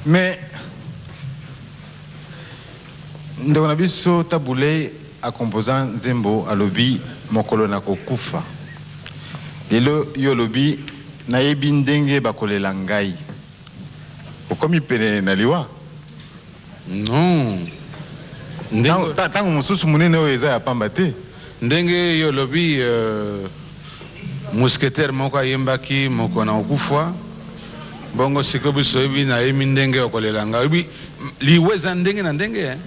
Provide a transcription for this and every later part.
Mais ndeko na biso Tabu Ley a composa nzembo, alobi mokolo na kokufa. Lelo yo olobi nayebi ndenge bakolela ngai. Okomi pene na liwa? Non. Ntango mosusu monene oyo eza ya pamba te. Ndenge yo olobi, mousquetaire moko ayembaki moko na kokufa. Bongo sikoyo biso oyebi nayemi ndenge ya kolela ngai. Oyebi liwa eza ndenge na ndenge, eh?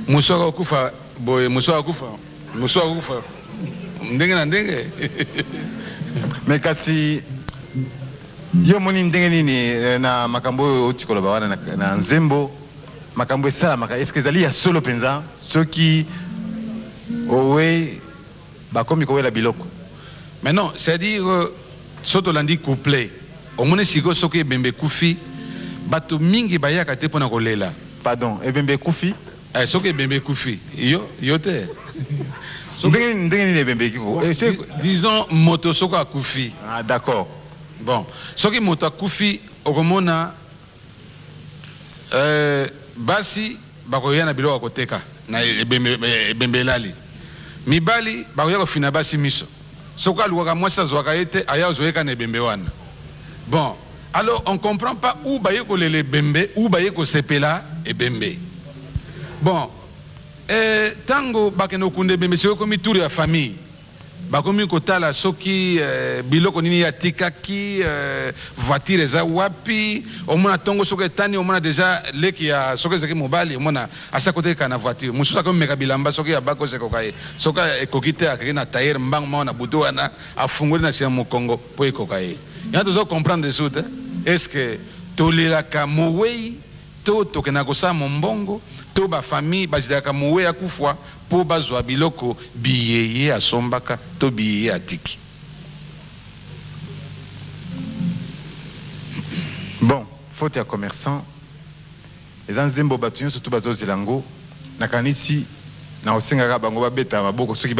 Mosu akokufa boye, mosu akokufa, mosu akokufa ndenge na ndenge. Mais kasi yo omoni ndenge nini na makambo oyo oti koloba wana na nzembo, makambo esalamaka, est-ce que ezali ya solo mpenza soki owe bakomi kowela biloko? Mais non, c'est-à-dire so tolandi couplet, omoni sikoyo soki ebembe ekufi, bato mingi bayaka te mpona kolela. Pardon, ebembe ekufi? Eh, soki ebembe ekufi, yo te. Ndenge nini ebembe eki? Disons moto soki akufi. Ah, d'accord. Bon, soki moto akufi, okomona basi bakoya na biloko ya koteka na ebembe elali. Mibali bakoya kofina basi miso. Soki alukaka mwasi azwaka ye te, aya azoyeka na ebembe wana. Bon, alors on comprend pas où baye kolela ebembe, où baye kosepela ebembe. Bon, tango bakende kokunda ebembe, soki ekomi tour ya famille, bakomi kotala soki biloko nini ya tikaki, voiture eza wapi. Omona ntongo soki etani, omona déjà leki ya soki ezalaki mobali, omona asa koteka na voiture. Mosusu akomeka bilamba soki ya bakosi ekoka ye, soki ekoki te akeki na tailleur mbango moko na butu wana, afungoli na nsima mokongo mpo ekoka ye. Yango tozo comprendre su te, est ce que tolelaka mowei to tokendaka kosala mombongo, to bafamille bazilaka mowei akufwa mpo bazwa biloko biyeye asombaka to biyeye atiki? Bon, faute ya commerçant eza nzembo bato nyonso to bazozela yango. Nakanisi na kosengaka bango babeta maboko soki.